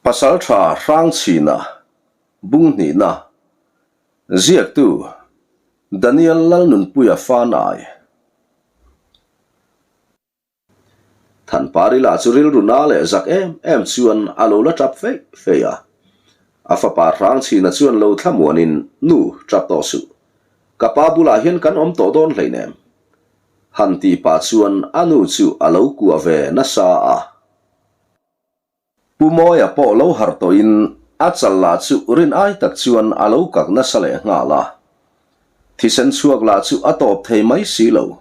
Pasaltha Hrangchhina bung hnihna ziaktu Daniel Lalnunpuia Fanai. Thanpari lah chu rilru na leh zak em em chuan a lo la tap feih feih a. A fapa Hrangchhina chuan lo thlamuanin, Nu, tap tawh suh. Ka pa bulah hian kan awm tawh dawn hleinem. Han tih pah chuan a nu chu a lo kuah ve nasa a. Pu Mawia pawh lo harh tawhin a chal lah chu rin ai tak chuan a lo kak nasa leh nghal a. Thisen chhuak lah chu a tawp thei mai si lo.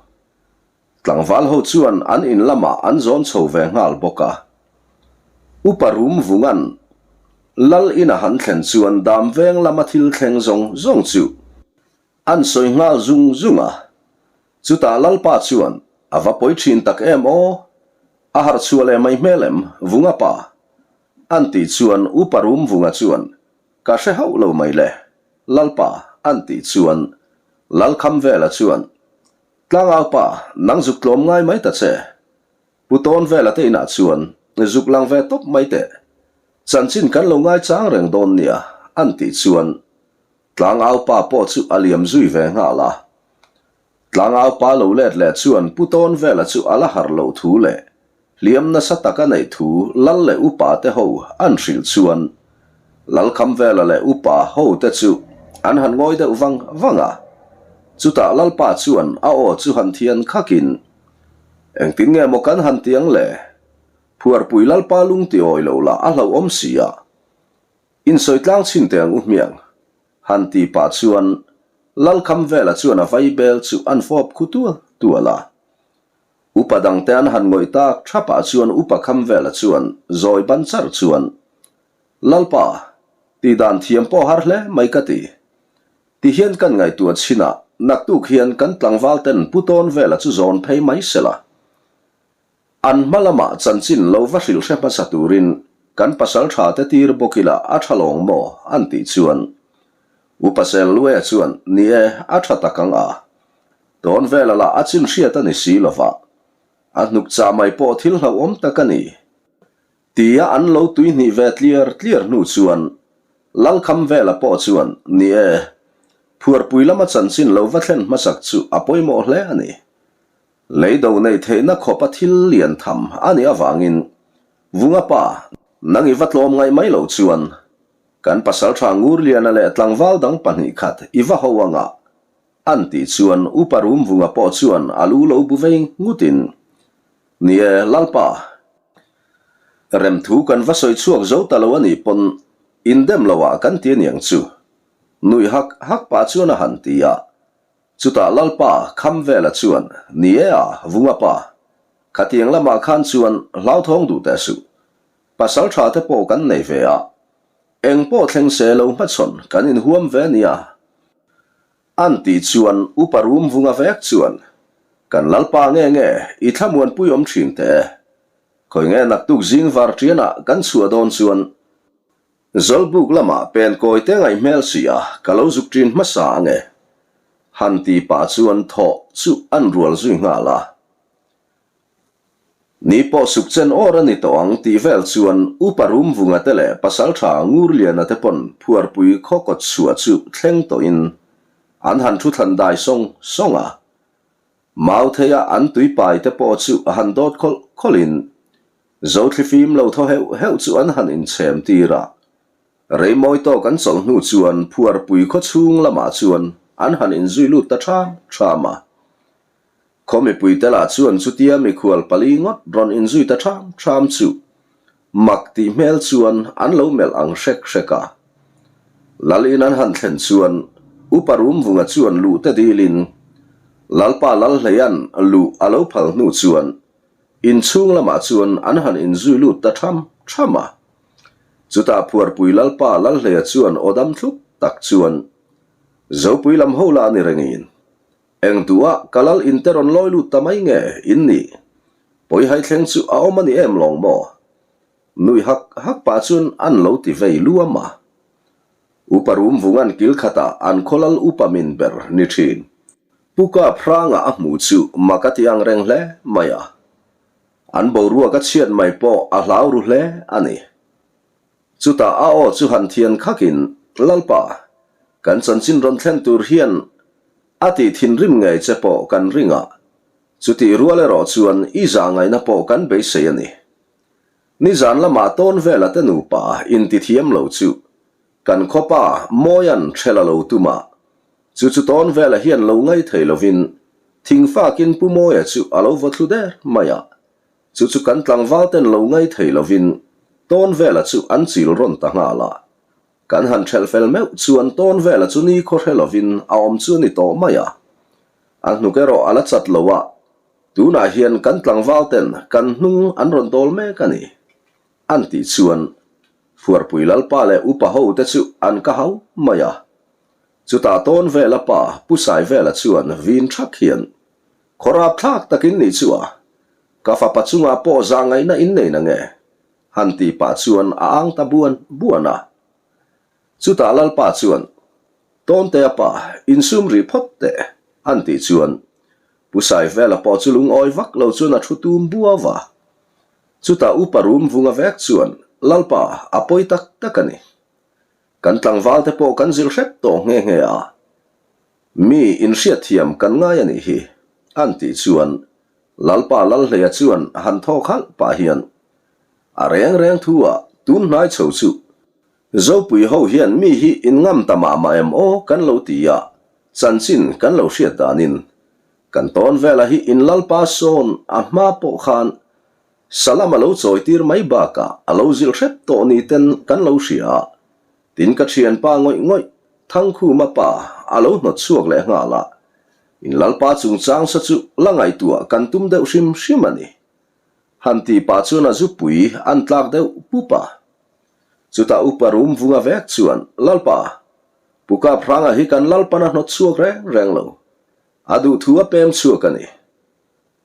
Tlangval ho chuan an in lamah an zawn chho ve nghal bawk a. Upa Rum Vunga'n Lal ina han thlen chuan dam veng lama thil thleng zawng zawng chu an sawi nghal zung zung a. Chutah Lalpa chuan a va pawi thin tak em aw? A harh chhuah leh mai hmel em, Vunga pa? An tih chuan Upa Rum Vunga chuan, Ka hre hauh lo mai le, Lalpa, an tih chuan Lalkhamvela chuan, Tlangau pa, nang zuk tlawm ngai mai ta che. Pu Tawnvela te inah chuan zuk lang ve tawp mai teh. Chanchin kan lo ngaichang reng dawn nia, an tih chuan Tlangau pa pawh chu a liam zui ve nghal a. Tlangau pa lo let leh chuan Pu Tawnvela chu a la harh loh thu leh hliam nasa tak a neih thu Lal leh Upa te ho an hrilh chuan Lalkhamvela leh Upa ho te chu an han ngawi deuh vang vang a. Chutah Lalpa chuan a aw chu han thian khakin, Engtin nge maw kan han ti ang le? Phuarpui Lalpa lung ti awi lo lah a hlauhawm si a. Insawi tlang chhin teh ang u hmiang. Han tih pah chuan Lalkhamvela chuan a vaibel chu an fawp khu tual tual a. Upa dangte an han ngawih tak thapah chuan Upa Khamvela chuan zawi ban char chuan, Lalpa, tih dan thiam pawh har hle mai ka ti. Ti hian kan ngaihtuah chinah naktuk hian kan tlangval ten Pu Tawnvela chu zawn phei mai sela. An hma lamah chanchin lo va hrilh hre hmasa turin kan pasal tha te tir bawk ila a tha lawng maw? an tih chuan Upa Selluaia chuan ni e, a tha tak ang a. Tawn vela lah a chin hriat a ni si lova, a hnuk chah mai pawh thil hlauhawm tak a ni. Tia an lo tuihnih ve tliar tliar hnu chuan Lalkham vela pawh chuan ni e, phuarpui lama chanchin lo va thlen hmasak chu a pawimawh hle a ni. Lei do neih theihna khawpa thil lian tham a nih avangin Vunga pa, nang i va tlawm ngaih mai loh chuan kan pasaltha Ngurliana leh tlangval dang 2 khat i va ho anga an tih chuan Upa Rum Vunga pawh chuan a lu lo bu vei ngutin, Ni e, Lalpa, remthu kan va sawi chhuak zo ta lo a nih pawn indem loah kan ti aniang chu, nuih hak hak pah chuan a han ti a. Chutah Lalpa Khamvela chuan, Ni e a, Vunga pa. Khatiang lamah khan chuan hlauthawng duh teh suh. Pasal tha te pawh kan nei ve a. Eng pawh thleng se lo hmachhawn kan inhuam ve nia. An tih chuan Upa Rum Vunga vek chuan, Kan Lalpa nge nge i thlamuanpui awm thin teh e. Khawi nge naktuk zing var tianah kan chhuah dawn chuan Zawlbuk lamah pen kawi te ngaih hmel si a, ka lo zuk ṭin hmasa ang e. Han ti pah chuan thawh chu an rual zui nghal a. Ni pawh suk chen awr a ni tawh ang tih vel chuan Upa Rumvunga te leh Pasalṭha Ngurliana te pawn phuarpui khaw kawt chhuah chu thleng tawhin an han thu thlan dai sawng sawng a. Mautheia an tuipai te pawh chu han dawt khawlh khawlhin Zothlifim lo thaw heuh heuh chu an han inchhem tir a. Reimawi tawk an chawlh hnu chuan phuarpui khaw chhung lamah chuan an han inzui lut ta ṭham ṭham a. Khaw mipuite lah chuan chutia mikhual pali ngawt rawn inzui ta ṭham ṭham chu mak tih hmel chuan an lo melh ang hrek hrek a. Lal in an han thlen chuan Upa Rumvunga chuan luh te dilin Lalpa Lalhleia'n luh a lo phal hnu chuan Inchhung lamah chuan an han inzui lut ta tham tham a. Chutah phuarpui Lalpa Lalhleia chuan aw dam thlup tak chuan, Zopui lam ho lah ni rengin, eng duhah ka lal in te rawn lawi lut ta mai nge in nih? Pawihai thleng chu a awm a ni em lawng maw? Nuih hak hak pah chuan an lo ti vei luam a. Upa Rumvunga'n kil khatah an khaw lal upa min ber ni thin. Pu Kap hranga a hmuh chu mak a ti ang reng hle mai a. An boruak a chhiat mai pawh a hlau ru hle a ni. Chutah a aw chu han thian khakin, Lalpa, kan chanchin rawn thlen tur hian a tih thinrim ngei che pawh kan ring a, chutih rual erawh chuan i zah ngaihna pawh kan beisei a ni. Nizan lamah tawn vela te nupa intithiam lo chu kan khawpa Mawian ṭhel a lo tum a, chu chu tawn vela hian lo ngai thei lovin thingfakin Pu Mawia chu a lo vaw thlu der mai a. Chu chu kan tlangval ten lo ngai thei lovin tawn vela chu an chil rawn ta nghal a. Kan han ṭhelh fel meuh chuan tawn vela chu ni khaw hre lovin a awm chu a ni tawh mai a. A hnuk erawh a la chat lo a, tunah hian kan tlangval ten kan hnung an rawn dawl mek a ni. An tih chuan Phuarpui Lalpa leh upa ho te chu an ka hau mai a. Chutah tawn vela pa Pu Saivela chuan vin ṭhak hian Khawrap thlak takin nih chu a, ka fapa chungah pawh zah ngaihna in nei na nge? Han tih pah chuan a ang ta buan buan a. Chutah Lalpa chuan, Tawntea pa, insum rih phawt teh, an tih chuan Pu Saivela pawh chu lungawi vak lo chuan a thu tum buau a. Chutah Upa Rum Vunga vek chuan, Lalpa, a pawi tak tak a ni. Kan tlangval te pawh kan zilh hrep tawh nghe nghe a. Mi inhriatthiam kan ngai a nih hi, an tih chuan Lalpa Lalhleia chuan han thawk halh pah hian a reng reng thu ah tun hnai chho chu Zopui ho hian mi hi in ngam ta mah mah em aw kan lo ti a, chanchin kan lo hriat danin kan tawn vela hi in Lalpa sawn a hma pawh khan Salam a lo chawitir mai bakah a lo zilh hrep tawh ni ten kan lo hria a. Tin ka thianpa ngawih ngawih Thangkhuma pa a lo hnawt chhuak leh nghal a, in Lalpa chungchang sa chu la ngaihtuah kan tum deuh hrim hrim a ni. Han tih pah chuan a zupui an tlak deuh pup a. Chutah Upa Rum Vunga vek chuan, Lalpa, Pu Kaphranga hi kan Lalpan a hnawt chhuak reng reng lo. A duhthu a pem chhuak a ni.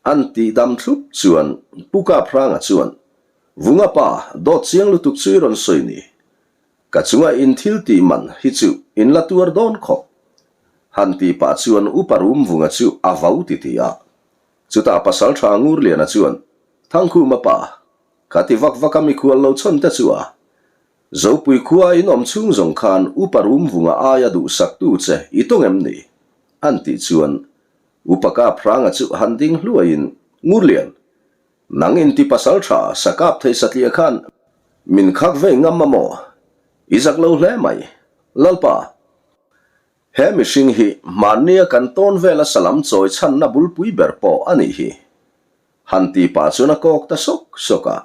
An tih dam thlup chuan Pu Kaphranga chuan, Vunga pa, dawt chiang lutuk chu i rawn sawi ni. Ka chunga in thil tih man hi chu in la tuar dawn khawp. Han tih pah chuan Upa Rumvunga chu a vau ti ti a. Chutah Pasaltha Ngurliana chuan, Thangkhuma pa, ka ti vak vak a mikhual lo chhawn te chu a. Zopui khua in awm chhung zawng khan Upa Rumvunga aia duhsaktu che i tawng em ni? An tih chuan Upa Kaphranga chu han ding hluaiin, Ngurlian, nang inti pasal tha sa kap thei satliah khan min khak vei ngam a maw? I zak lo hle mai. Lalpa, he mihring hi hmannia kan tawn vela salam chawi chhanna bulpui ber pawh a nih hi. Han ti pah chuan a kawk ta sawk sawk a.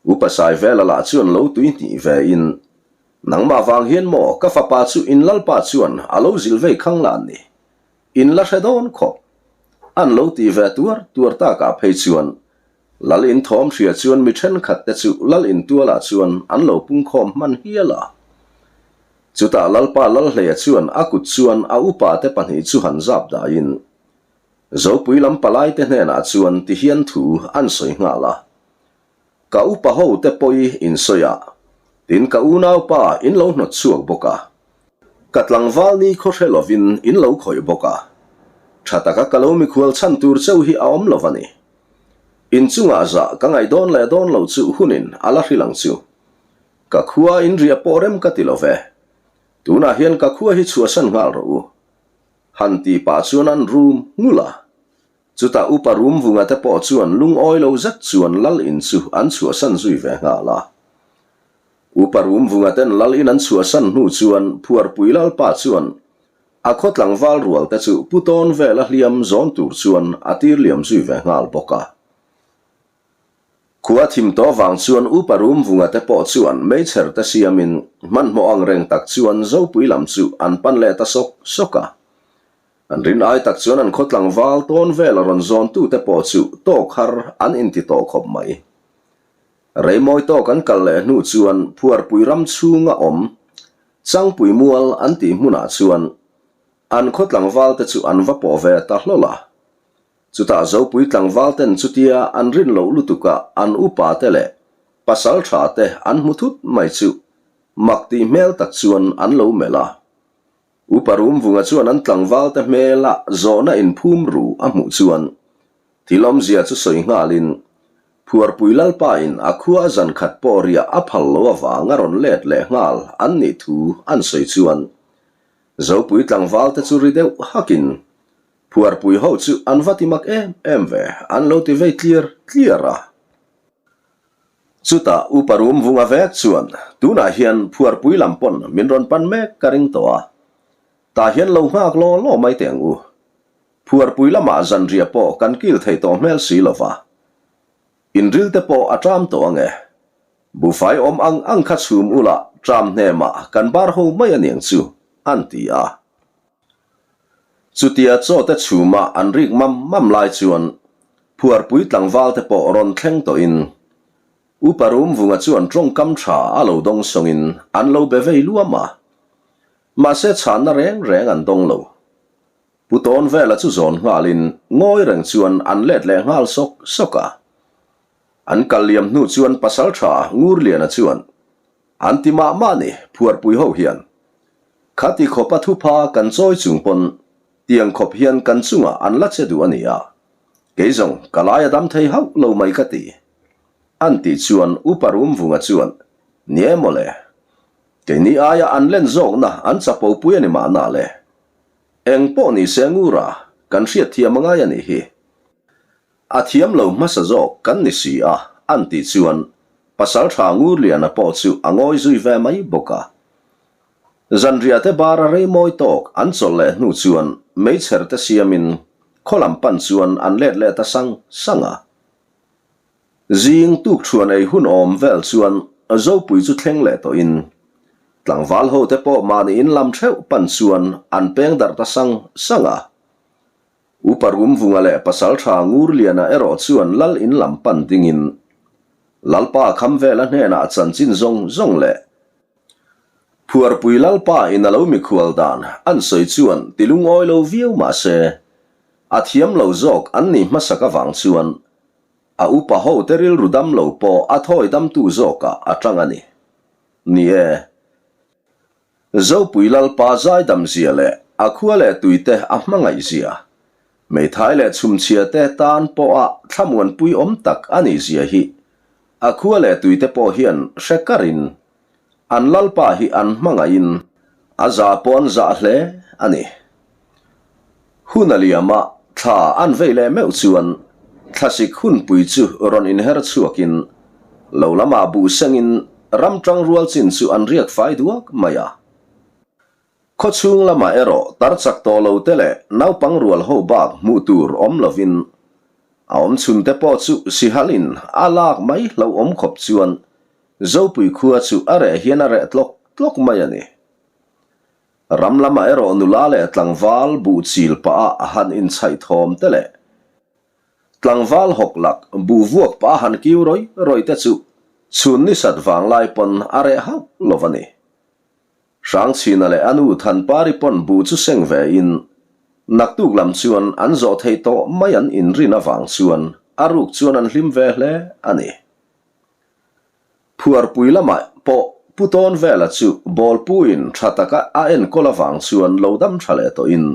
Upa Saivela lah chuan lo tui hnih ve in, Nangmah vang hian maw ka fapa chu in Lalpa chuan a lo zilh vei khang la ni. In la hre dawn khawp. An lo ti ve tuar tuar takah phei chuan Lal in thawm hria chuan mi thenkhat te chu Lal in tualah chuan an lo pungkhawm hman hial a. Chutah Lalpa Lalhleia chuan a kut chuan a upa te pahnih chu han zap daiin Zopui lam palaite hnenah chuan ti hian thu an sawi nghal a, Ka upa ho te pawi in sawi a, tin ka unaupa in lo hnawt chhuak bawk a, ka tlangval ni khaw hre lovin in lo khawih bawk a, tha taka ka lo mikhual chhan tur cheu hi a awm lo a ni. In chungah zah ka ngaih dawn leh dawn lo chu hunin a la hrilh ang chu. Ka khua in riah pawh rem ka ti lo ve. Tunah hian ka khua hi chhuahsan nghal rawh u. Han tih pah chuan an rum nghulh a. Chutah Upa Rumvunga te pawh chuan lungawi lo zet chuan Lal in chu an chhuahsan zui ve nghal a. Upa Rumvunga ten Lal in an chhuahsan hnu chuan Phuarpui Lalpa chuan a khaw tlangval rual te chu Pu Tawn vela hliam zawn tur chuan a tir liam zui ve nghal bawk a. Khua thim tawh vang chuan Upa Rumvunga te pawh chuan meichher te siamin hmanhmawh ang reng tak chuan Zopui lam chu an pan leh ta sawk sawk a. An rin ai tak chuan an khaw tlangval tawn vel a rawn zawn tu te pawh chu tawk har an inti tawh khawp mai. Reimawi tawk an kal leh hnu chuan Phuarpui ram chhunga awm Changpui mual an tih hmunah chuan an khaw tlangval te chu an va pawh ve ta hlawl a. Chutah Zopui tlangval ten chutia an rin loh lutuka an upa te leh pasal tha te an hmu thut mai chu mak tih hmel tak chuan an lo melh a. Upa Rumvunga chuan an tlangval te hmela zawhna inphum ru a hmuh chuan thil awmzia chu sawi nghalin. Phuarpui Lalpa in a khua a zan khat pawh riah a phal lo avang a rawn let leh nghal an nih thu an sawi chuan Zopui tlangval te chu ri deuh hakin Phuarpui ho chu an va ti mak em em ve an lo ti vei tliar tliar a. Chutah Upa Rum Vunga vek chuan tunah hian Phuarpui lam pawn min rawn pan mek ka ring tawh a, tah hian lo nghak law law mai teh ang u. Phuarpui lamah zanriah pawh kan kil thei tawh hmel si lo va. Inril te pawh a ṭam tawh ang e. Buhfai awm ang ang kha chhum ula ṭam hnemah kan bar ho mai a niang chu, an ti a. Chutia chaw te chhuma an rik mam mam lai chuan Phuarpui tlangval te pawh rawn thleng tawhin Upa Rumvunga chuan tawngkam ṭha a lo dawng sawngin an lo be vei luam a. Mahse chhanna reng reng an dawng lo. Pu Tawnvela chu zawn nghalin ngawi reng chuan an let leh nghal sawk sawk a. An kal liam hnu chuan Pasalṭha Ngurliana chuan, An ti mah mah ni, phuarpui ho hian. Khati khawpa thupha kan chawi chung pawn tiang khawp hian kan chungah an la che duh a nia. Kei zawng ka lai a dam thei hauh lo mai ka ti. An tih chuan Upa Rumvunga chuan, Ni e mawle. Keini aia an len zawkna an chapo pui a ni mahna le. Eng pawh ni se Ngura, kan hriat thiam a ngai a nih hi. A thiam lo hmasa zawk kan ni si a, an tih chuan Pasaltha Ngurliana pawh chu a ngawi zui ve mai bawk a. Zanriah te bara rei mawi tawk an chawlh leh hnu chuan meichher te siamin khaw lam pan chuan an let leh ta sang sang a. Zing tukṭhuan ei hun awm vel chuan Zopui chu thleng leh tawhin tlangval ho te pawh mahni in lam ṭheuh pan chuan an peng darh ta sang sang a. Upa Rumvunga leh Pasalṭha Ngurliana erawh chuan lal in lam pan dingin Lalpa Khamvela hnenah chanchin zawng zawng leh Phuarpui Lalpa in a lo mikhual dan an sawi chuan ti lungawi lo viau mah se a thiam lo zawk an nih hmasak avang chuan A upa ho te rilru dam lo pawh a thawi damtu zawkah a tang a ni. Ni e. Zopui Lalpa zaidam zia leh a khua leh tui te a hmangaih zia, hmeithai leh chhumchhia te tan pawha thlamuanpui awm tak a nih zia hi a khua leh tui te pawh hian hre karin an Lalpa hi an hmangaihin a zah pawh an zah hle a ni. Hun a liam a, thla an vei leh meuh chuan thlasik hunpui chu rawn inher chhuakin lo lamah buh sengin ram tangrual chin chu an riak fai duak mai a. Khawchhung lamah erawh tar chak tawh lo te leh naupang rual ho bak hmuh tur awm lovin a awm chhun te pawh chu sihalin a lak mai hlauhawm khawp chuan Zopui khua chu a reh hian a reh tlawk tlawk mai a ni. Ram lamah erawh nula leh tlangval buh chil pah a han inchhaih thawm te leh tlangval hawk lak buh vuak pah a han kiu rawi rawi te chu chhun ni sat vang lai pawn a reh hauh lo a ni. Hrangchhina leh a nu Thanpari pawn buh chu seng ve in naktuk lam chuan an zawh thei tawh mai an inrin avang chuan a ruk chuan an hlim ve hle a ni. Phuarpui lamah pawh Pu Tawnvela chu bawlpuiin tha taka a enkawl avang chuan lo dam tha leh tawhin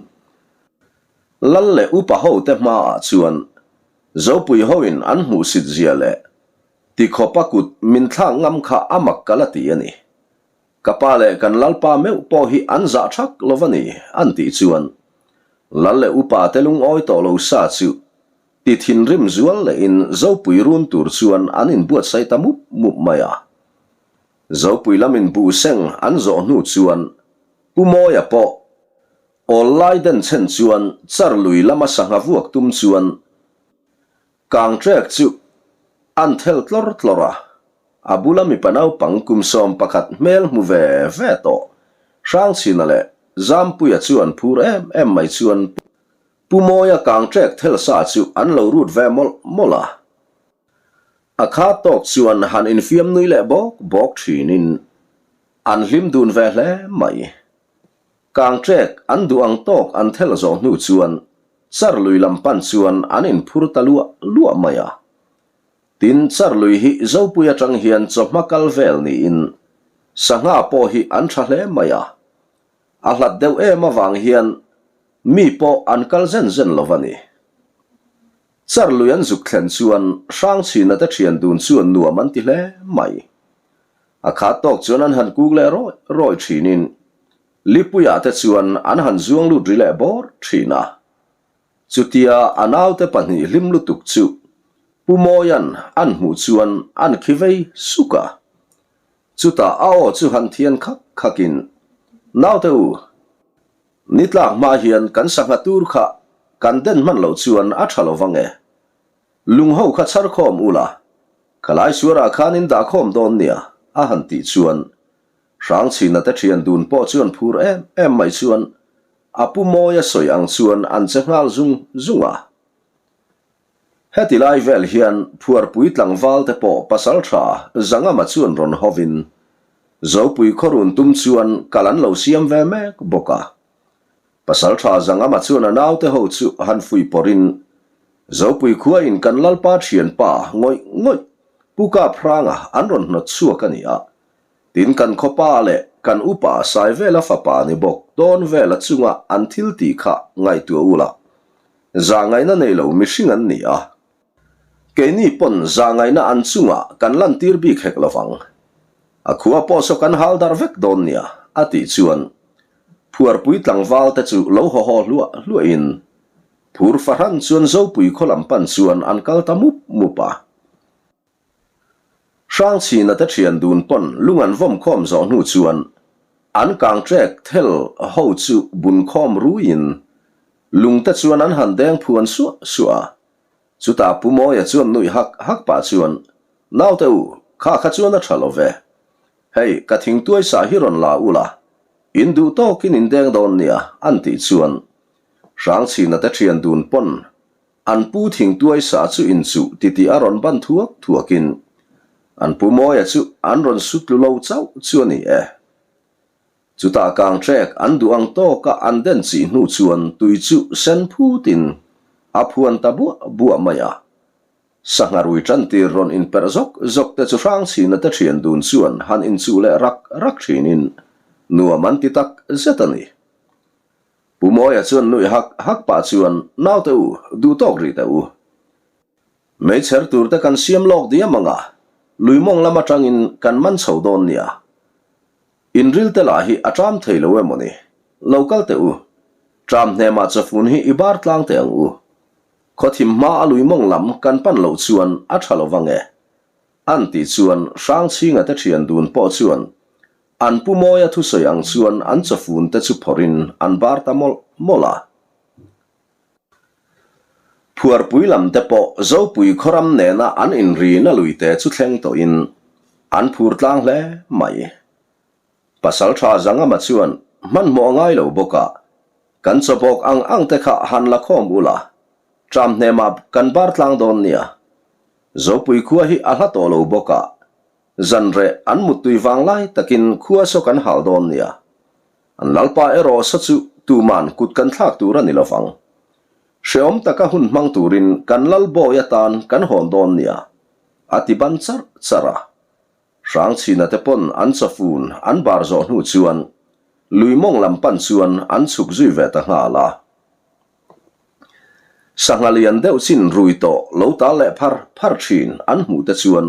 Lal leh upa hote hmaah chuan Zopui hoin an hmuhsit zia leh tikhawpa kut min thlak ngam kha a mak ka la ti a ni. Ka pa leh kan Lalpa meuh pawh hi an zah thak lo va ni an tih chuan Lal leh upa te lungawi tawh lo sa chu Ti thinrim zual lehin Zopui run tur chuan an inbuatsaih ta mup mup mai a. Zopui lamin buh seng an zawh hnu chuan Pu Mawia pawh awl lai den chhen chuan char lui lama sangha vuak tum chuan kang trek chu an thel tlawr tlawr a. A bula mipa naupang kum 11 hmel hmu ve ve tawh Hrangchhina leh Zampuia chuan phur em em mai chuan Pu Mawia kang ṭek thel sa chu an lo rut ve mawlh mawlh a. A kha tawk chuan han infiam nui leh bawk bawk ṭhinin an hlim dun ve hle mai. Kang ṭek an duh ang tawk an thel zawh hnu chuan char lui lam pan chuan an inphur ta luah luah mai a. Tin, char lui hi Zopui aṭang hian chawhma kal vel niin sangha pawh hi an ṭha hle mai a. A hlat deuh em avang hian mi pawh an kal zen zen lo a ni. Char lui an zuk thlen chuan Hrangchhina te thian dun chuan nuam an ti hle mai. A khat tawk chuan an han kuk leh rawih rawih thinin Lipuiah te chuan an han zuang lut ri leh bawr thin a. Chutia a naute pahnih hlim lutuk chu Pu Mawia'n an hmuh chuan an khi vei suk a. Chutah a aw chu han thian khak khakin, Naute u, ni tlak hma hian kan sangha tur kha kan den hman loh chuan a tha lo vang e. Lung ho kha chhar khawm ula, khalai suarah khan in dah khawm dawn nia, a han tih chuan Hrangchhina te thian dun pawh chuan phur em em mai chuan a pu Mawia sawi ang chuan an che nghal zung zung a. Heti lai vel hian phuarpui tlangval te pawh pasal tha Zangama chuan rawn hovin Zopui khawrun tum chuan kal an lo siam ve mek bawk a. Pasal tha Zangama chuan a naute ho chu han fuih pawrhin Zopui khuain kan Lalpa thianpa ngawih ngawih Pu Kaphranga an rawn hnawt chhuak a ni a, Tin kan khawpa leh kan upa Saivela fapa ni bawk tawn vela chunga an thil tih kha ngaihtuah ula, zahngaihna nei lo mihring an ni a. Keini pawn zahngaihna an chungah kan lantir bik hek lovang. A khua pawh saw kan hal darh vek dawn nia, a tih chuan phuarpui tlangval te chu lo haw haw hluah hluahin phur fahran chuan Zopui khaw lam pan chuan an kal ta mup mup a. Hrangchhina te thian dun pawn lung an vawm khawm zawh hnu chuan an kang trek thel ho chu bun khawm ruiin lung te chuan an han deng phuan suah suah a. Chutah Pu Mawia chuan nuih hak hak pah chuan, Naute u, kha kha chuan a tha lo ve. Hei, ka thingtuai sa hi rawn la ula, in duh tawkin in deng dawn nia, an tih chuan Hrangchhina te thian dun pawn An pu thingtuai sa chu inchuh titih a rawn ban thuak thuakin an pu Mawia chu an rawn su tlu lo chauh chu a ni e. Chutah kangtrek an duh ang tawka an den chih hnu chuan tui chu sen phutin a phuan ta buah buah mai a. Sangha rui tantir rawn inperh zawk zawk te chu Hrangchhina te thian dun chuan han inchuh leh rak rak thinin nuam an ti tak zet a ni. Pu Mawia chuan nuih hak hak pah chuan, Naute u, duh tawk rih teh u. Meichher tur te kan siam lawk diam ang a, lui mawng lam atangin kan man chho dawn nia. In ril te lah hi a ṭam thei lo emaw ni? Lo kal teh u. Ṭam hnemah chawfun hi i bar tlang teh ang u. Khawthim hma a lui mawng lam kan pan loh chuan a ṭha lo vang e. An tih chuan Hrangchhinga te ṭhian dun pawh chuan An pu Mawia thusawi ang chuan an chawfun te chu phawrhin an bar ta mawlh mawlh a. Phuarpui lam te pawh Zopui khawram nena an inrina luite chu thleng tawhin an phur tlang hle mai. Pasaltha Zangama chuan hmanhmawh a ngai lo bawk a, kan chawbawk ang ang te kha han la khawm ula, ṭam hnemah kan bar tlang dawn nia. Zopui khua hi a hla tawh lo bawk a, Zanreh an muttui vang lai takin khua saw kan hal dawn nia. An Lalpa erawh saw chu tuman kut kan thlak tur a ni lovang. Hreawm taka hun hmang turin kan Lal bawi atan kan hawn dawn nia, a ti ban charh charh a. Hrangchhina te pawn an chawfun an bar zawh hnu chuan lui mawng lam pan chuan an chhuk zui ve ta nghal a. Sangha lian deuh chin rui tawh lo tal leh phar phar thin an hmuh te chuan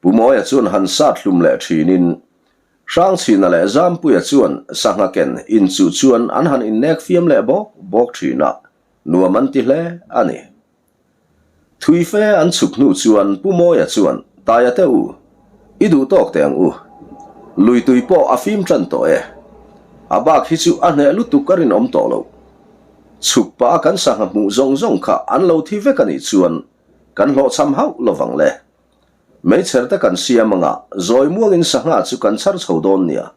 Pu Mawia chuan han sat hlum leh thinin Hrangchhina leh Zampuia chuan sangha ken inchuh chuan an han innek fiam leh bawk bawk thin a, nuam an ti hle a ni. Thui fe an chhuk hnu chuan Pu Mawia chuan, Taia te u, i duh tawk teh ang u. Lui tui pawh a fim tan tawh e. A bak hi chu a hneh lutuk a rinawm tawh lo. Chhuk pah a kan sangha hmuh zawng zawng kha an lo thi vek a nih chuan kan hlawhchham hauh lovang le. Meichher te kan siam anga zawi muangin sangha chu kan chhar chho dawn nia.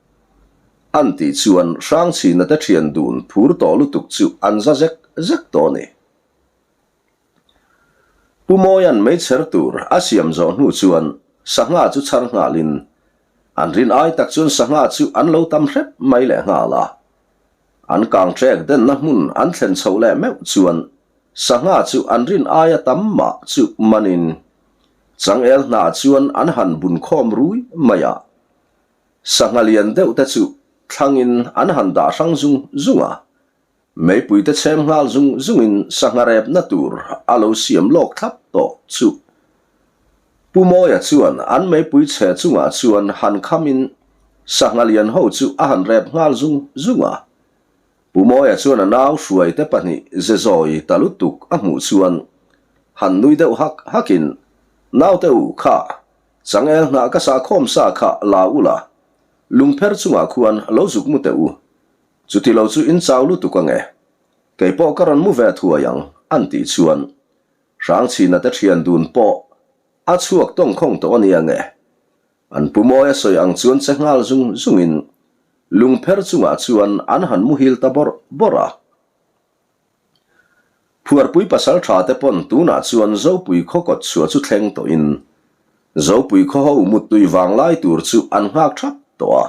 An tih chuan Hrangchhina te thian dun phur tawh lutuk chu an za zek zek tawh a ni. Pu Mawia'n meichher tur a siam zawh hnu chuan sangha chu chhar nghalin an rin ai tak chuan sangha chu an lo tam hrep mai leh nghal a. An kangtrek denna hmun an thlen chhoh leh meuh chuan sangha chu an rin aia tam mah chu manin changel hnah chuan an han bun khawm rui mai a. Sangha lian deuh te chu thlangin an han dah hrang zung zung a. Meipui te chhem nghal zung zungin sangha repna tur a lo siam lawk thlap tawh chu. Pu Mawia chuan an meipui chhe chungah chuan han khamin sangha lian ho chu a han rep nghal zung zung a. Pu Mawia chuan a nau hruaite pahnih ze zawi ta lutuk a hmuh chuan han nui deuh hak hakin, Naute u kha, changel hnah ka sahkhawm sa kha la u la, lungpher chungah khuan lo zuk mu teh u. Chuti lo chu in chau lutuk ange. Kei pawh ka rawn mu ve thuai ang, an tih chuan Hrangchhina te thian dun pawh a chhuak tawngkhawng tawh a nia nge. An pu mawi a sawi ang chuan che nghal zung zungin lungpher chungah chuan an han muhil ta bawrh bawrh a. Phuarpui pasal tha te pawn tunah chuan Zopui khaw kawt chhuah chu thleng tawhin Zopui khaw ho muttui vanglai tur chu an nghak thap tawh a.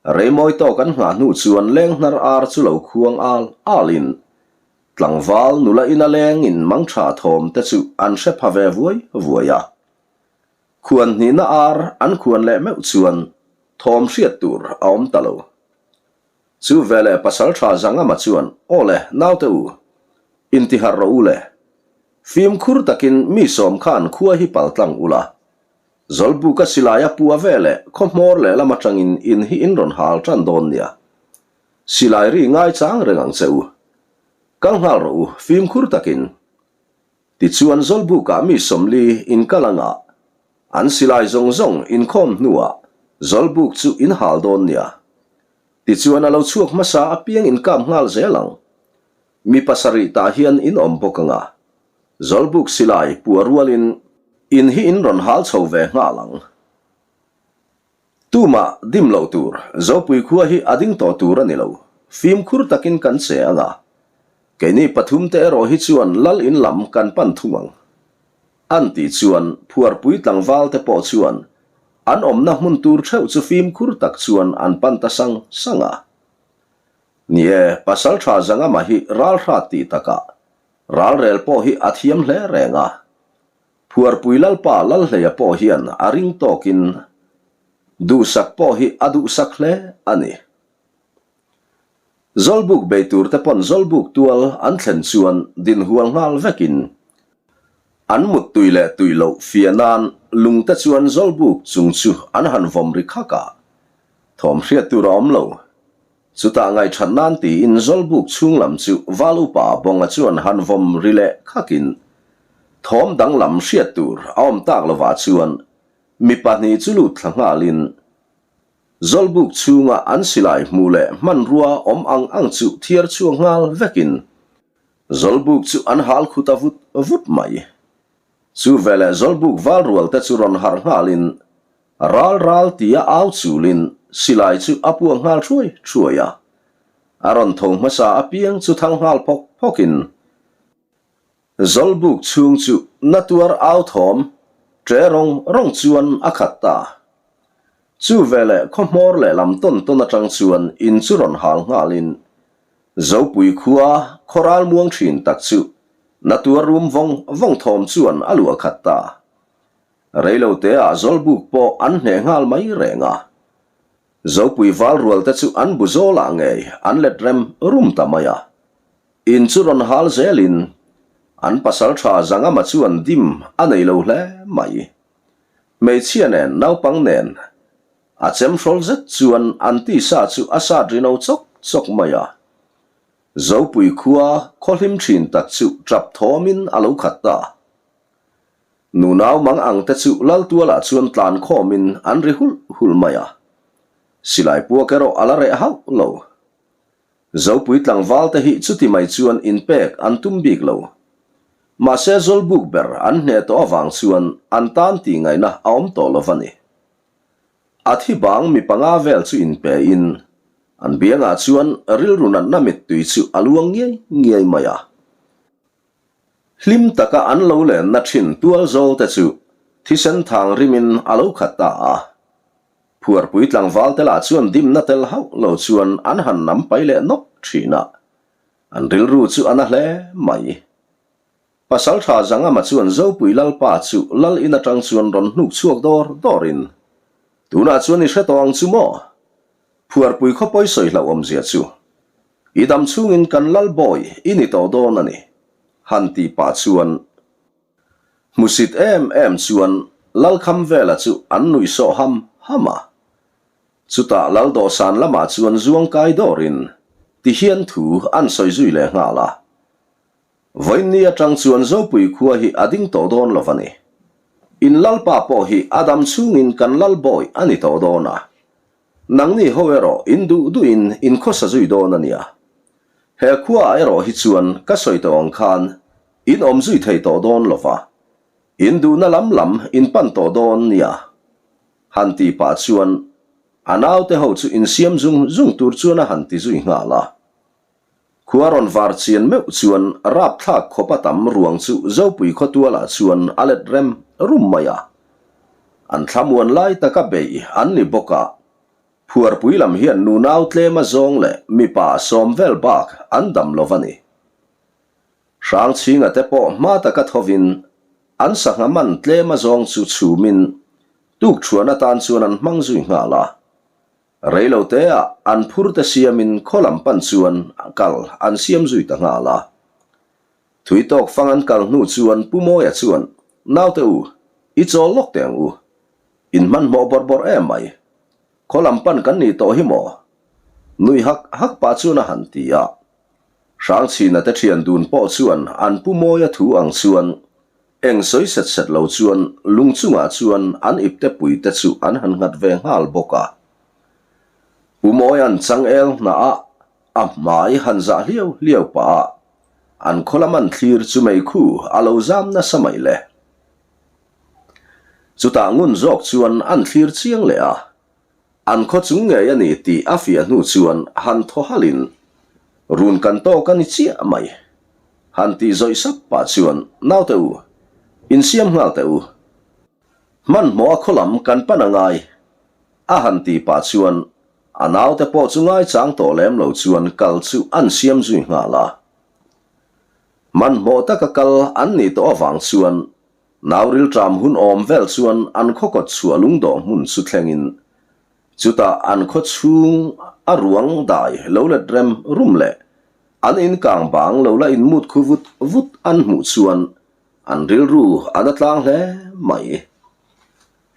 Reimawi tawk an nghah hnu chuan leng hnar ar chu lo khuang al alin tlangval nula ina leng in mangtha thawm te chu an hre pha ve vuai vuai a. Khuan hnihna ar an khuan leh meuh chuan thawm hriat tur a awm ta lo. Chu veleh pasaltha Zangama chuan, Aw le, naute u, intiharh rawh u le. Fimkhur takin mi sawm khan khua hi paltlang ula, Zawlbuka silai a pua veleh khaw hmawr lehlam atangin in hi in rawn hal tan dawn nia. Silai ri ngaichang reng ang che u. Kal nghal rawh u, fimkhur takin. Tichuan Zawlbukah mi 40 in kal anga an silai zawng zawng inkhawm hnuah Zawlbuk chu in hal dawn nia. Tichuan a lo chhuak hmasa apiang in kap nghal zel ang. Mi pasarih tah hian in awm bawk anga Zawlbuk silai pua rualin in hi in rawn hal chho ve nghal ang. Tumah dim loh tur, Zopui khua hi a ding tawh tur a ni lo. Fimkhur takin kan che anga, keini pathum te erawh hi chuan lal in lam kan pan thung ang. An tih chuan phuarpui tlangval te pawh chuan an awmna hmun tur theuh chu fimkhur tak chuan an pan ta sang sang a. Ni e, Pasaltha Zangama hi ralhrat tih takah Ralrel pawh hi a thiam hle reng a. Phuarpui Lalpa Lalhleia pawh hian a ring tawkin duhsak pawh hi a duhsak hle a ni. Zawlbuk bei tur te pawn Zawlbuk tual an thlen chuan dinhual nghal vekin an muttui leh tui loh fiah nan lungte chuan Zawlbuk chung chu an han vawm ri khak a, thawm hriat tur a awm lo. Chutah ngaihṭhat nan tiin Zawlbuk chhung lam chu Val Upa Bawnga chuan han vawm ri leh khakin thawm danglam hriat tur a awm tak lovah chuan mi pahnih chu lut thla nghalin Zawlbuk chhunga an silai hmuh leh hmanrua awm ang ang chu thiar chhuak nghal vekin Zawlbuk chu an hal khu ta vut vut mai. Chu veleh Zawlbuk val rual te chu rawn harh nghalin Ral ral tia au chulin silai chu a puak nghal thuai thuai a. A rawn tho hmasa apiang chu thang nghal phawk phawkin Zawlbuk chhung chu na tuar au thawm ṭe rawng rawng chuan a khat ta. Chu veleh khaw hmawr lehlam tawn tawn aṭang chuan in chu rawn hal nghalin Zopui khua khaw ral muang ṭhin tak chu na tuar rum vawng vawng thawm chuan a luah khat ta. Reiloteah Zawlbuk pawh an hneh nghal mai reng a. Zopui val rual te chu an bu zawlah ngei an let rem rum ta mai a. In chu rawn hal zelin an pasal tha Zangama chuan dim a nei lo hle mai. Hmeichhia nen naupang nen a chem hrawl zet chuan an tisa chu a sat rino chawk chawk mai a. Zopui khua khaw hlim thin tak chu tap thawmin a lo khat ta. Nunau mang ang te chu Laltualah chuan tlan khawmin an ri hulh hulh mai a. Silai puak erawh a la reh hauh lo. Zopui tlangval te hi chuti mai chuan inpek an tum bik lo. Mahse Zawlbuk ber an hneh tawh avang chuan an tan tih ngaihna a awm tawh lo va ni. A thi bang mi panga vel chu inpe in an biangah chuan rilru natna mittui chu a luang ngiai ngiai mai a. Hlim taka an lo lenna thin tual zawl te chu thisen thang rimin a lo khat ta a. Phuarpui tlangval te lah chuan dimna tel hauh lo chuan an han nam pai leh nawk thin a. An rilru chu a na hle mai. Pasaltha Zangama chuan Zopui Lalpa chu Lal in atang chuan rawn hnuk chhuak dawr dawrin, Tunah chuan i hre tawh ang chu maw? Phuarpui khaw pawi sawi hlauh awmzia chu. I dam chhungin kan lal bawi i ni tawh dawn a ni, han tih pah chuan hmusit em em chuan Lalkhamvela chu an nuih sawh ham ham a. Chutah lal dawhsan lamah chuan zuang kai dawrin ti hian thu an sawi zui leh nghal a. Vawiinni atang chuan Zopui khua hi a ding tawh dawn lo a ni. In lalpa pawh hi a dam chhungin kan lal bawi a ni tawh dawn a. Nangni ho erawh in duh duhin in khawsa zui dawn a nia. He khuaah erawh hi chuan ka sawi tawh ang khan in awm zui thei tawh dawn lo va. In duhna lam lam in pan tawh dawn nia. Han tih pah chuan a naute ho chu insiam zung zung tur chuan a han ti zui nghal a. Khua rawn var chian meuh chuan rapthlak khawp a tam ruang chu Zopui khawtualah chuan a let rem rum mai a. An thlamuan lai taka beih an ni bawk a, phuarpui lam hian nunau tlem a zawng leh mipa sawm vel bak an dam lo va ni. Hrangchhinga te pawh hma taka thovin an sangha man tlem a zawng chu chhumin tukṭhuan atan chuan an hmang zui nghal a. Reilo teah an phur te siamin khaw lam pan chuan kal an siam zui ta nghal a. Thui tawk fang an kal hnu chuan Pu Mawia chuan, Naute u, i chawl lawk teh ang u. In hmanhmawh bawrh bawrh em mai. Khaw lam pan kan nih tawh hi maw? Nui hak hak pah chuan a han ti a. Hrangchhina te thian dun pawh chuan an Pu Mawia thu ang chuan Eng sawi set set lo chuan lung chungah chuan an ipte pui te chu an han nghat ve nghal bawk a. Pu Mawia'n changel hnah a a hmai han zah hliau hliau pah a, an khaw lam an thlir chu meikhu a lo zam nasa mai le. Chutah ngun zawk chuan an thlir chiang leh a, An khaw chung ngei a ni tih a fiah hnu chuan han thaw halhin, Run kan tawk a ni chiah mai. Han tih zawih sap pah chuan, Naute u, insiam nghal teh u. Hmanhmawh a khaw lam kan pan a ngai. A han tih pah chuan a naute pawh chu ngaichang tawh lem lo chuan kal chu an siam zui nghal a. Hmanhmawh taka kal an nih tawh avang chuan Nau rilṭam hun awm vel chuan an khaw kawt chhuah lungdawh hmun chu thlengin chutah an khaw chhung a ruang dai lo let rem rum leh an in kang bang lo la inmut khu vut vut an hmuh chuan an rilru a na tlang hle mai.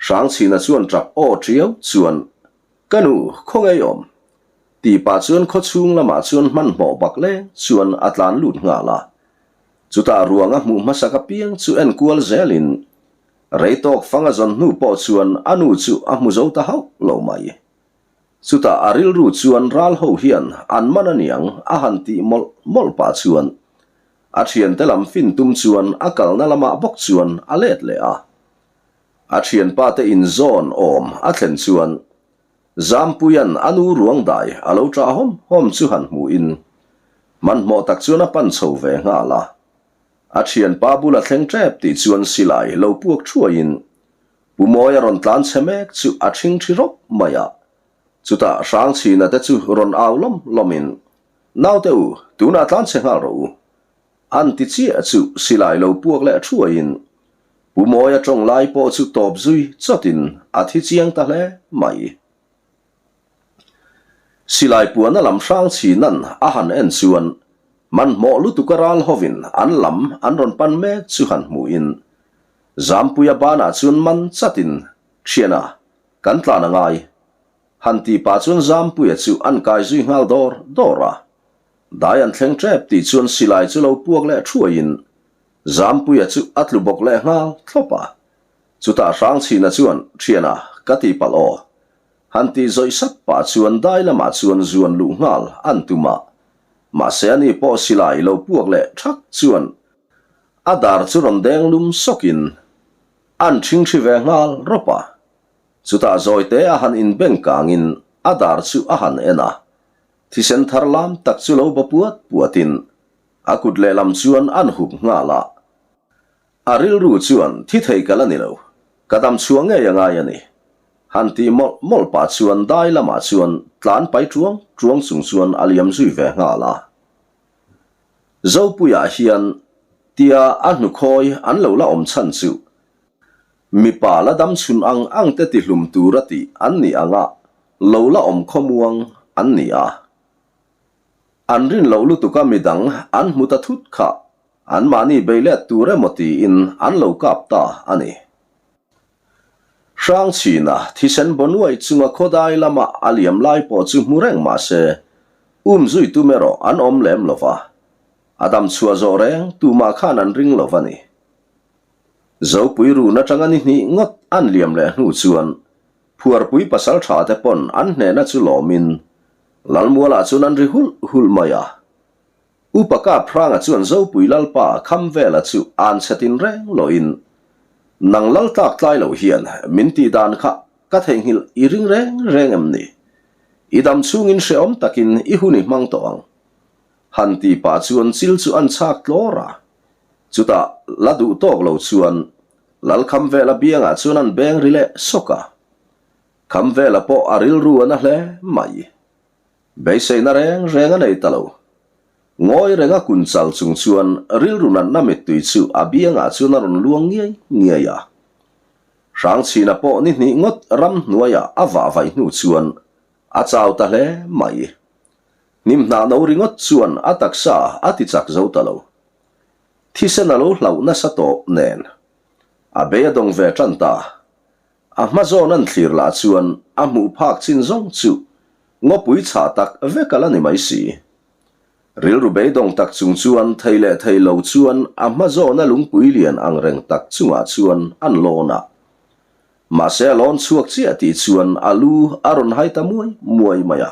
Hrangchhina chuan ṭap aw ṭiau chuan Ka nu, khaw ngei awm? Tih pah chuan khaw chhung lamah chuan hmanhmawh bak leng chuan a tlan lut nghal a. Chutah ruang a hmuh hmasak apiang chu en kual zelin rei tawk fang a zawn hnu pawh chuan a nu chu a hmu zo ta hauh lo mai. Chutah a rilru chuan ral ho hian an man a niang a han tih mawlh mawlh pah chuan a thiante lam fin tum chuan a kalna lamah bawk chuan a let leh a. A thianpa te inzawn awm a thlen chuan Zampuia'n a nu ruang dai a lo ṭah hawm hawm chu han hmuhin hmanhmawh tak chuan a pan chho ve nghal a. A thianpa bula thleng ṭep tih chuan silai lo puak ṭhuaiin Pu Mawia rawn tlan chhe mek chu a ṭhing ṭhi rawp mai a. Chutah Hrangchhina te chu rawn au lawm lawmin, Naute u, tunah tlan chhe nghal rawh u. An ti chiah chu silai lo puak leh ṭhuaiin Pu Mawia ṭawng lai pawh chu tawp zui chawtin a thi chiang ta hle mai. Silai puana lam hrang chhinan a han en chuan hmanhmawh lutuka ral hovin an lam an rawn pan mek chu han hmuhin Zampuia banah chuan man chatin Thiana, kan tlan a ngai. Han tih pah chuan Zampuia chu an kai zui nghal dawr dawr a. Dai an thleng tep tih chuan silai chu lo puak leh thuaiin Zampuia chu a tlu bawk leh nghal thlawp a. Chutah Hrangchhina chuan, Thiana, ka ti palh aw. Han tih zawih sap pah chuan dai lamah chuan zuan luh nghal an tum a. Mahse ani pawh silai lo puak leh thak chuan a dar chu rawn deng lum sawkin an ṭhingṭhi ve nghal rawp a. Chutah zawite a han inbeng kangin a dar chu a han en a. Thisen thar lam tak chu lo ba puat puatin A kut lehlam chuan an hup nghal a. A rilru chuan thi thei ka la ni lo, ka dam chhuah ngei a ngai a ni. Han tih mawlh mawlh pah chuan dai lamah chuan tlan pai tuang tuang chung chuan a liam zui ve nghal a. Zopuiah hian tia a hnukhawi an lo la awm chhan chu mipa la dam chhun ang ang te tihlum tura tih an nih anga lo la awm khawmuang an ni a. An rin loh lutuka midang an hmu ta thut kha anmahni bei let tur emaw tiin an lo kap ta a ni. Hrangchhina thisen baw nuai chunga khawdai lama a liam lai pawh chu hmu reng mah se, um zui tum erawh an awm lem lo va, a dam chhuah zawh reng tumah khan an ring lo va ni. Zopui run atanga ni hnih ngawt an liam leh hnu chuan Phuarpui pasal tha te pawn an hnehna chu lawmin Lalmualah chuan an ri hulh hulh mai a. Upa Kaphranga chuan Zopui Lalpa Khamvela chu an chhe tin reng loin, Nang lal tlak tlai lo hian min tih dan kha ka theihnghilh i ring reng reng em ni? I dam chhungin hrehawm takin i hun i hmang tawh ang. Han tih pah chuan chil chu an chhak tlawr a. Chutah la duh tawk lo chuan Lalkhamvela biangah chuan an beng ri leh sawk a. Khamvela pawh a rilru a na hle mai. Beiseina reng reng a nei ta lo. Ngawi renga kun chal chung chuan rilru natna mittui chu a biangah chuan a rawn luang ngiai ngiai a. Hrangchhina pawh ni hnih ngawt ramhnuaiah a vah vaih hnu chuan a chau ta hle mai. Hnimhnah no ringawt chuan a taksa a ti chak zo ta lo. Thisen a lo hlauh nasa tawp nen a bei a dawng ve tan ta. A hma zawn an thlir lah chuan a hmuh phak chin zawng chu ngawpui chhah tak vek a la ni mai si. Rilru beidawng tak chung chuan thei leh thei lo chuan a hma zawna lungpui lian ang reng tak chungah chuan an lawn a. Mahse a lawn chhuak chiah tih chuan a lu a rawn hai ta muai muai mai a.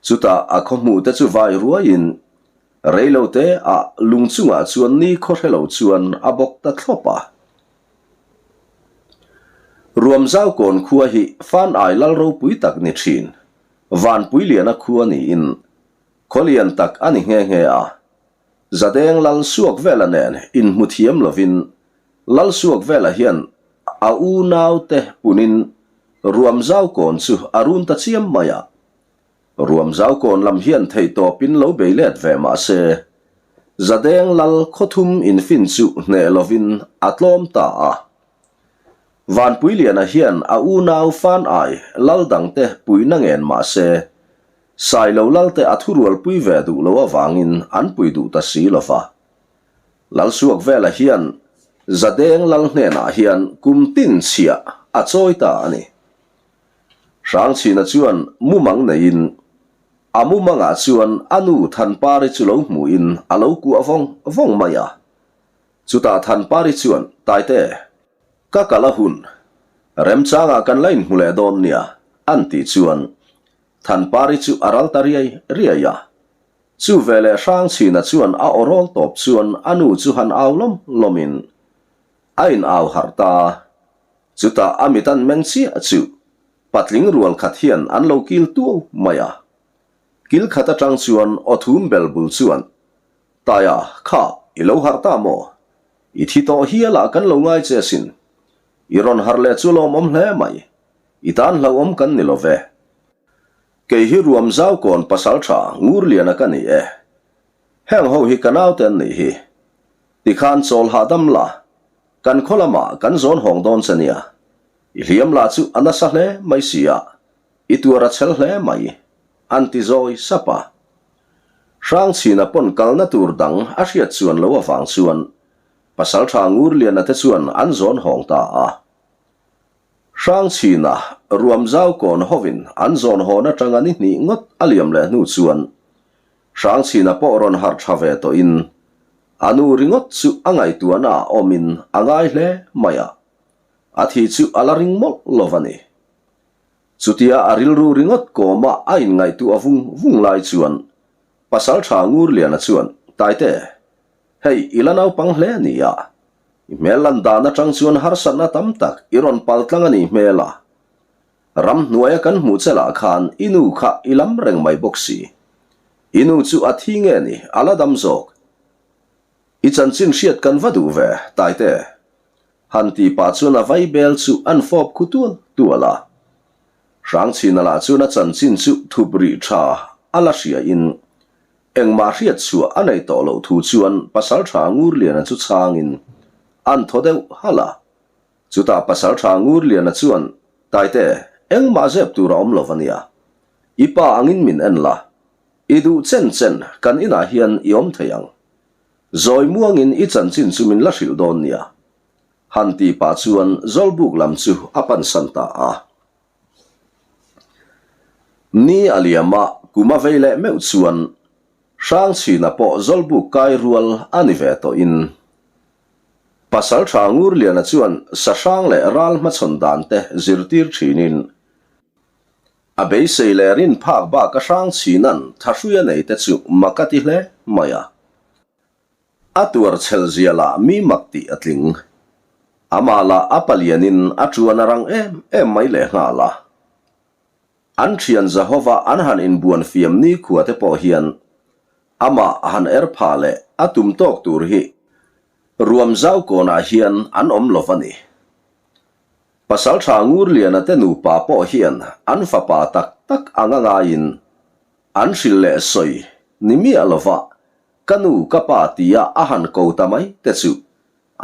Chutah a khaw hmuh te chu vai ruaiin reilote ah lung chungah chuan ni khaw hre lo chuan a bawk ta thlawp a. Ruamzau kawn khua hi fan ai lal ropui tak ni thin, Vanpuiliana khua niin khaw lian tak a ni nghe nghe a. Zadeng lal suak vela nen inhmu thiam lovin lal suak vela hian a unaute punin Ruamzau kawn chu a run ta chiam mai a. Ruamzau kawn lam hian theihtawpin lo bei let ve mah se, Zadeng lal khawthum infin chu hneh lovin a tlawm ta a. Vanpuiliana hian a unau fan ai lal dangte puihna ngen mah se, Sailo lalte a thurualpui ve duh lo avangin an pui duh ta si lo va. Lalsuakvela hian Zadeng lal hnenah hian kum tin chhiah a chawi ta a ni. Hrangchhina chuan mumang neiin a mumangah chuan a nu Thanpari chu lo hmuhin a lo kuah vawng vawng mai a. Chutah Thanpari chuan, Taite, ka kal a hun. Remchangah kan la inhmu leh dawn nia, an tih chuan Thanpari chu a ral ta riai riai a. Chu veleh Hrangchhina chuan a aw rawl tawp chuan a nu chu han au lawm lawmin a in au harh ta. Chutah a mit an meng chiah chu patling rual khat hian an lo kil tuau mai a. Kil khat atang chuan aw thum bel bul chuan, Taia, kha, i lo harh ta maw? I thi tawh hialah kan lo ngai che asin. I rawn harh leh chu lawmawm hle mai. I tan hlauhawm kan ni lo ve. Kei hi ruam zau kawn pasal tha Ngurliana ka ni e. Heng ho hi ka naute an nih hi. Tikhan chawl hahdam la, kan khaw lamah kan zawn hawng dawn che nia. I hliam lah chu a nasa hle mai si a, i tuar a chhel hle mai, an ti zawi sap a. Hrangchhina pawn kalna tur dang a hriat chuan lo avang chuan Pasaltha Ngurliana te chuan an zawn hawng ta a. Hrangchhina ruamzau kawn hovin an zawn hawn atanga ni hnih ngawt a liam leh hnu chuan Hrangchhina pawh rawn harh tha ve tawhin a nu ringawt chu a ngaihtuahna ah awmin a ngai hle mai a, a thi chu a la ring mawlh lo va ni. Chutia a rilru ringawt kawma a inngaihtuah vung vung lai chuan Pasaltha Ngurliana chuan, Taite, hei i la naupang hle a ni a, I hmel lan dan atang chuan harsatna tam tak i rawn pal tlang a nih hmel a. Ramhnuaia kan hmuh che lah khan i nu kha i lam reng mai bawk si. I nu chu a thi nge ni, a la dam zawk. I chanchin hriat kan va duh ve, Taite. Han ti pah chuan a vai bel chu an fawp khu tual tual a. Hrangchhina lah chuan a chanchin chu thup rih tha a la hria in Engmah hriat chhuah a nei tawh loh thu chuan Pasalṭha Ngurliana chu chhangin an thaw deuh halh a. Chutah Pasalṭha Ngurliana chuan, Taite, engmah zep tur a awm lo va nia. I pa angin min en la. I duh chen chen kan inah hian i awm thei ang. Zawi muangin i chanchin chu min la hrilh dawn nia. Han tih pah chuan Zawlbuk lam chu a pansan ta a. Ni a liam a, kum a vei leh meuh chuan Hrangchhina pawh Zawlbuk kai rual a ni ve tawhin Pasaltha Ngurliana chuan sahrang leh ral hmachhawn dan te zirtir thinin A beisei leh rin phak bak a hrang chhinan thahrui a nei te chu mak a ti hle mai a. A tuar chhel zia lah mi mak tih a tling. Amah lah a palianin a tuan a rang em em mai lehnghal a. An thian Zahova an han inbuan fiam nikhua te pawh hian amah han er pha leh a tum tawk tur hi ruam zau kawnah hian an awm lo va ni. Pasalṭha Ngurliana te nupa pawh hian an fapa tak tak anga ngaiin an hrilh leh sawi ni miah lova ka nu ka pa tia a han ko ta mai te chu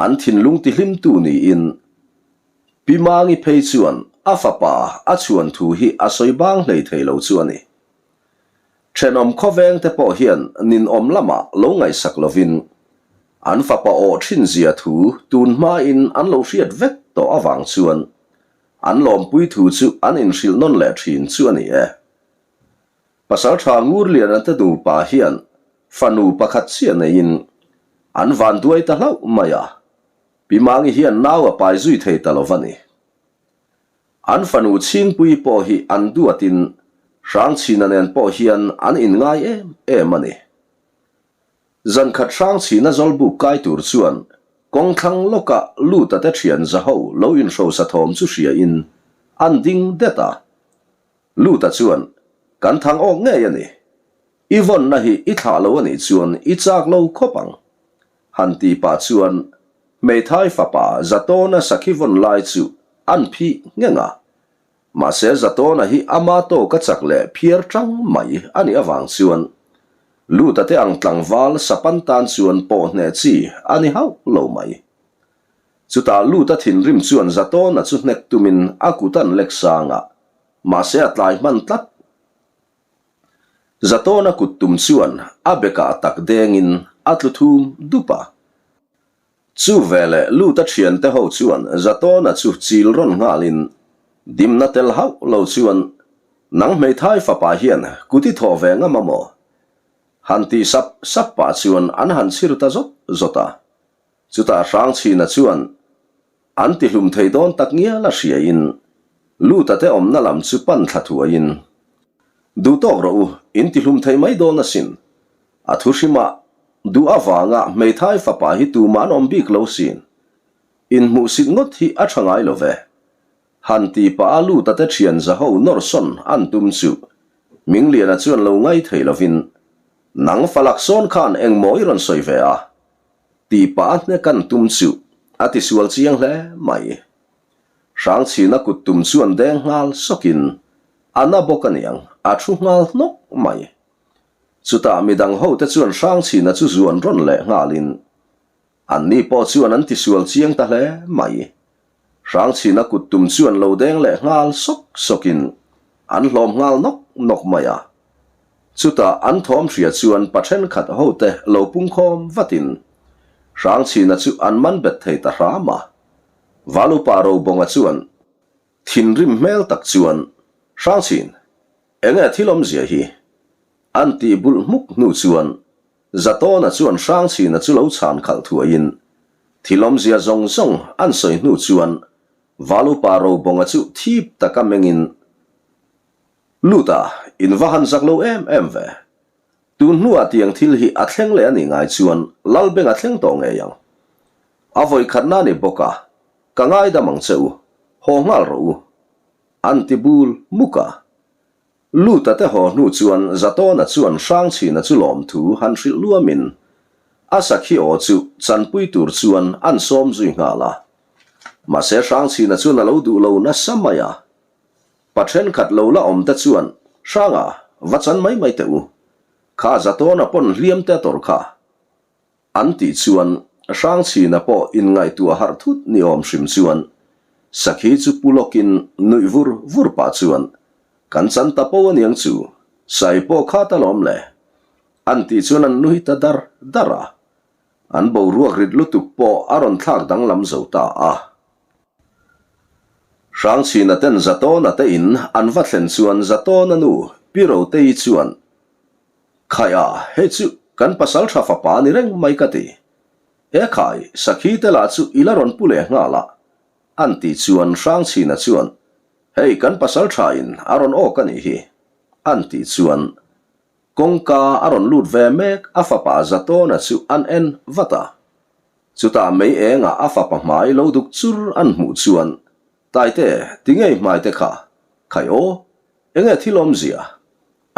an thinlung tihlimtu niin Pi Mangi phei chuan a fapa a chhuan thu hi a sawi bang hlei thei lo chu a ni. Thenawm khawveng te pawh hian ninawm lamah lo ngaihsak lovin an fapa awh thin zia thu tun hmain an lo hriat vek tawh avang chuan an lawmpui thu chu an inhrilh nawn leh thin chu a ni e. Pasaltha Ngurliana te nupa hian fanu pakhat chiah neiin an vanduai ta hlauh mai a, Pi Mangi hian nau a pai zui thei ta lo va ni. An fanu Chhingpuii pawh hi an duatin Hrangchhina nen pawh hian an inngai em em a ni. Zankhat Hrangchhina zawlbuk kai tur chuan kawngthlang lawka Luta te thian zaho lo inhrosa thawm chu hriain an ding det a. Luta chuan, Kan thang awk ngei a ni. I vawnna hi i thlah lo a nih chuan i chak lo khawp ang. Han ti pah chuan hmeithai fapa Zatawna sakhi vawn lai chu an phih ngheng a. Mahse Zatawna hi ama tawka chak leh phiar tang mai a nih avang chuan Luta te ang tlangval sapan tan chuan pawh hneh chi a ni hauh lo mai. Chutah Luta thinrim chuan Zatawna chu hnek tumin a kut an lek sang a, mahse a tlai hman tlat. Zatawna kut tum chuan a bekah tak dengin a tlu thum dup a. Chu veleh Luta thiante ho chuan Zatawna chu chil rawn nghalin dimna tel hauh lo chuan, Nang hmeithai fapa hian kut i thawh ve ngam a maw? Han tih sap sap pah chuan an han chhir ta zawt zawt a. Chutah Hrangchhina chuan an tihlum thei dawn tak ngial a hriain Luta te awmna lam chu pan thla thuaiin, Duh tawk rawh u, in tihlum thei mai dawn asin. A thu hrimah duh avanga hmeithai fapa hi tumah an awm bik lo sin. Inhmuhsit ngawt hi a tha ngai lo ve. Han ti pah a Luta te thian zaho nawr sawn an tum chu Mingliana chuan lo ngai thei lovin, Nang falak sawn khan engmaw i rawn sawi ve a? Tih pah a hnek an tum chu a tisual chiang hle mai. Hrangchhina kut tum chuan deng nghal sawkin a na bawk aniang a thu nghal hnawk mai. Chutah midang hote chuan Hrangchhina chu zuan rawn leh nghalin anni pawh chuan an tisual chiang ta hle mai. Hrangchhina kut tum chuan lo deng leh nghal sawk sawkin an hlawm nghal nawk nawk mai a. Chutah an thawm hria chuan pa thenkhat hote lo pungkhawm vatin Hrangchhina chu an man bet thei ta hram a. Valupa Robawnga chuan thinrim hmel tak chuan, Hrangchhin, enge thil awmzia hi? An tih bulh hmuk hnu chuan Zatawna chuan Hrangchhina chu lo chhan khalh thuaiin thil awmzia zawng zawng an sawi hnu chuan Valupa Robawnga chu thip taka mengin, Lut a, in va han zak lo em em ve. Tun hnuah tiang thil hi a thleng leh a nih ngai chuan Lalbeng a thleng tawh ngei ang. A vawikhatna a ni bawk a, ka ngaidam ang che u, haw nghal rawh u. An ti bul muk a. Luta te haw hnu chuan Zatawna chuan Hrangchhina chu lawmthu han hrilh luamin a sakhi aw chu chanpui tur chuan an sawm zui nghal a. Mahse Hrangchhina chuan a lo duh lo nasa mai a. Pa thenkhat lo la awm te chuan, Hranga, va chan mai mai teh u. Kha Zatawna pawn hliam te a tawrh kha. An tih chuan Hrangchhina pawh inngaihtuah harh thut ni awm hrim chuan Sakhi chu pu lawkin nuih vur vur pah chuan, Kan chan ta po aniang chu. Sai pawh khat alawm le. An tih chuan an nui ta dar dar a. An boruak rit lutuk pawh a rawn thlak danglam zo ta a. Hrangchhina ten Zatawna te in an va thlen chuan Zatawna nu Pi Rotei chuan, Khai a, hei chu kan pasal tha fapa ni reng mai ka ti. E khai, sakhi te lah chu i la rawn pu leh nghal a, an tih chuan Hrangchhina chuan, Hei kan pasal tha in a rawn awk a nih hi, an tih chuan Kawngka a rawn lut ve mek a fapa Zatawna chu an en vat a. Chutah mei engah a fapa hmai lo duk chur an hmuh chuan, Taite, ti ngei hmai te kha, khai aw, enge thil awmzia?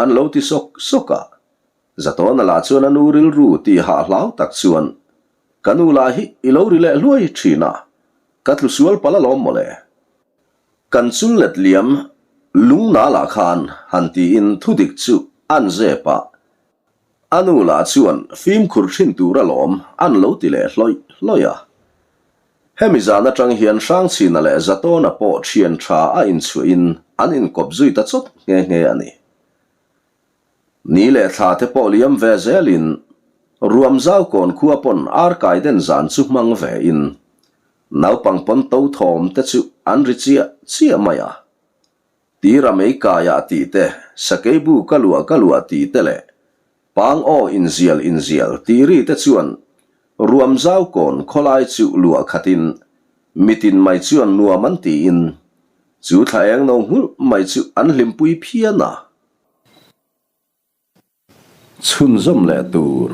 An lo ti sawk sawk a. Zatawna lah chuan a nu rilru tih hah hlau tak chuan, Ka nu lah hi i lo ri leh hluai thin a, ka tlu sual palh alawm mawle. Kan chul let liam lung nal ah khan han tiin thudik chu an zep a, a nu lah chuan fimkhur thin tur alawm an lo ti leh hlawih hlawih a. Hemi zan atang hian Hrangchhina leh Zatawna pawh thian tha a inchhuah in an inkawp zui ta chawt nghe nghe a ni. Ni leh thla te pawh liam ve zelin Ruamzau kawn khua pawn ar kai den zan chu hmang ve in Naupang pawn to thawm te chu an ri chiah chiah mai a. Tira mei kaiah tih te, sakei bu ka luah ka luah tih te leh pang aw inzial inzial tih ri te chuan ruam zau kawn khawlai chu luah khatin mitin mai chuan nuam an tiin chu thla eng no nghulh mai chu an hlimpui phian a. Chhunzawm leh tur.